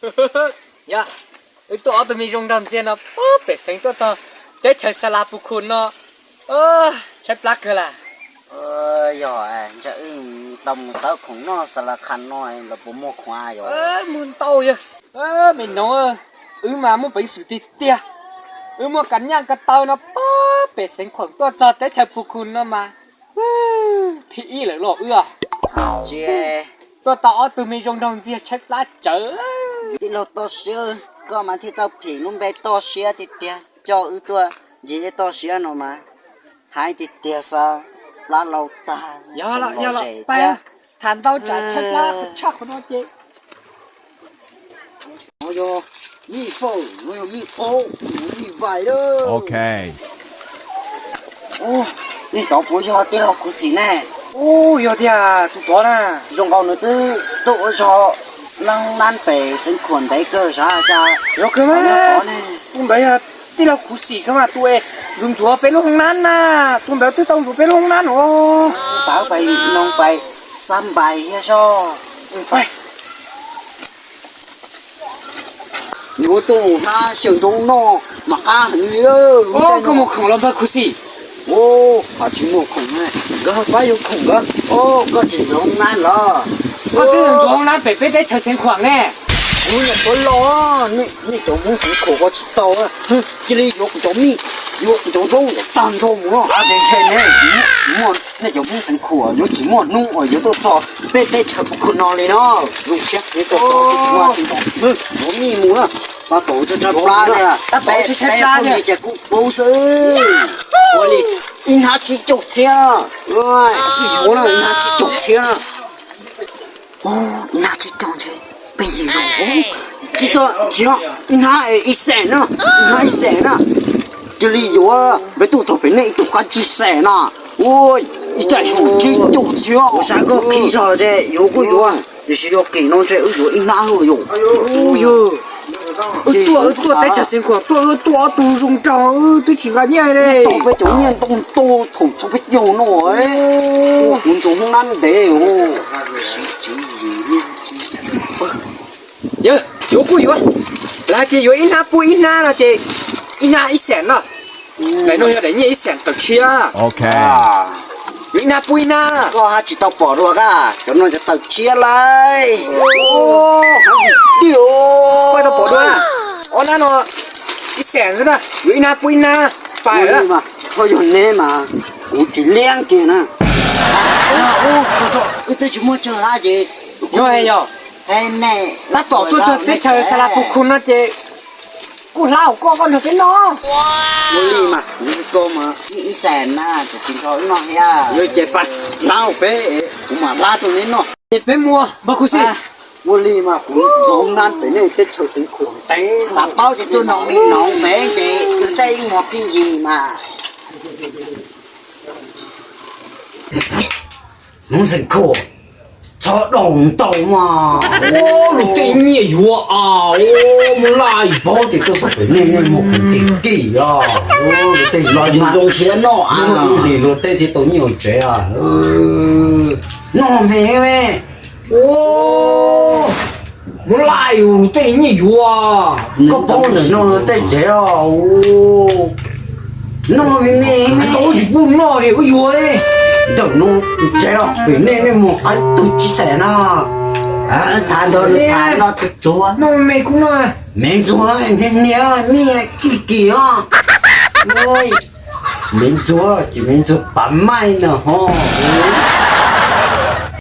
Yog, wb tuaj ob tug me zoo nraug ntxiag no puag pem xeev tuaj txog teb chaws Xa La Pus Khus no, tshaib plab kawg las. Yog, ntshe wb tau mus xauj khoom noj Xa La Khas no los puas muaj khoom yog. Muaj ntau yog. Me noov, wb mas muaj peev xwm tiag tiag. Wb muaj kas nyaj kas taw no puag pem xeev khoom tuaj txog teb chaws Pus Khus no mas thib ib lawm los wb. Tuaj tau ob tug me zoo nraug ntxiag tshaib plab tsawv. Tij laug Toj Siab, koj mas thiaj txawj phim lub npe Toj Siab tiag tiag, coj wb tuaj ncig toj siab no mas heev tiag tiag xwb, plab laus tag. Yog los yog los, pab tham ntau tsam tshaib plab tshaj qhov no ces. Yog mij fawm, yog mij qaub, yog mij vais lawm. Nej tod puas yog tij laug Khuv Xim ne? Ub, yog tiag tus tod na. Zoo nkaus nws twb tuaj ua zog laj nab pem xeev khuam ntev kawg sav cas. Yog kawg mas, tus ntawd yog tij laug Khuv Xim kawg mas, tus es ntxuav ntxuav peb lub hoob nab na, tus ntawd twb tau ntxuav peb lub hoob nab no. Pab pais noog pais xab npais thiab soj. Yuav tuaj mus hlab xyaw ntsoo noj mas qab heev li. Koj muaj khoom los npawg Khuv Xim? Ub, ho tsis muaj khoom na, nkawd pab yuav khoom nkawd. Koj tsis ntxuav hoob nab los? Koj twb ntxuav hoob nab pem peb teb chaws Xeev Khuam ne. Kuv nyuam qhuav los, nej cov Hmoob Xeev Khuam ua tsis tau, cia li yuav kuv cov mij, yuav kuv cov zaub tag nrho mus no. Tsis muaj, nej cov Hmoob Xeev Khuam yuav tsis muaj hnub uas yuav tuaj txog peb teb chaws Pub Khw no li no. Zoo siab tsis tau txog, yuav mij mus na. Tab tom tshaib plab, tab tom tshaib plab ces kuv pub xwb. Ua li ib hnab tsib caug txhiab, tsis yuav na, ib hnab tsib caug txhiab na. Ib hnab tsib caug ntshe peb yig zoo. Tsis tau, tsis yog, ib hnab ib xees na, ib hnab ib xees na. Cia li yuav, peb tuaj txog pem nej ib tug qab tsib xees na. Ua ib tag su tsib caug txhiab. Ua saib koj khib zog ces yuav kuj yuav, tiam sis yog kim no ntshe wb yuav ib hnab hwj yom. Wb tuaj, wb tuaj teb chaws Xeev Khuam tuaj, wb tuaj ob tug zoo nraug, wb twb tsis nqa nyiaj li. Tau peb cov nyiaj ntau ntau thaum txog peb caug no. Kuv ntxuav hoob nab ntev. Yog, yuav kuj yuav. Lawv hais tias yuav ib hnab pub ib hnab no ces ib hnab ib xees no. Daim no yog daim nyiaj ib xees tawm tshiab. Yuav ib hnab pub ib hnab. Koj haj tsis tau pom dua koj, cov no cov tawm tshiab lauj. Koj tau pom dua, ob hnab no ib xees xwb na, yuav ib hnab pub ib hnab. Pais mas, koj yog neb mas kuv tsis liab kiag na. Wb twb tsis muaj chaw hlab ces. Yog, yog. Tab tom tuaj txog teb chaws Xa Las Pus Khus no ces kuj hlab hauv koj, koj nrog peb noj. Ua li mas, kuv koj mas ib xees na, tsis nrog wb noj thiab. Yog ces pais hlab hauv peb, kuv mam hlab rau neb noj. Ces peb mus npawg Khuv Xim. Ua li mas kuv zoo nab pem nej teb chaws Xeev Khuam ntev, xav paub ces tuaj noog me noov pem ces wb tej ib muag pheej yig mas. Hmoob Xeev Khuam, txhob doos ntau mas. Ua luag tej nyiaj yuav a, ua muaj laj paub ces tuaj txog pem nej, nej muag khoom kim kim os. Luag tej los zoo zoo siab noj a, li luag tej thiaj tau nyiaj ua tsev a. Noj me, ua muaj laj luag tej nyiaj yuav. Koj paub ntawm no luag tej tsev os. Noj me me, tsis pub noj li, wb yuav li. Ntawm no tsev os, pem nej, nej muag qaib tug tsib xees na. Tham nrog nws tham no tsuag tsuag. Noj me kuj noj. Me ntxuag hniav hniav, mij kij kis os. Me ntxuag ces me ntxuag pav maij na ho.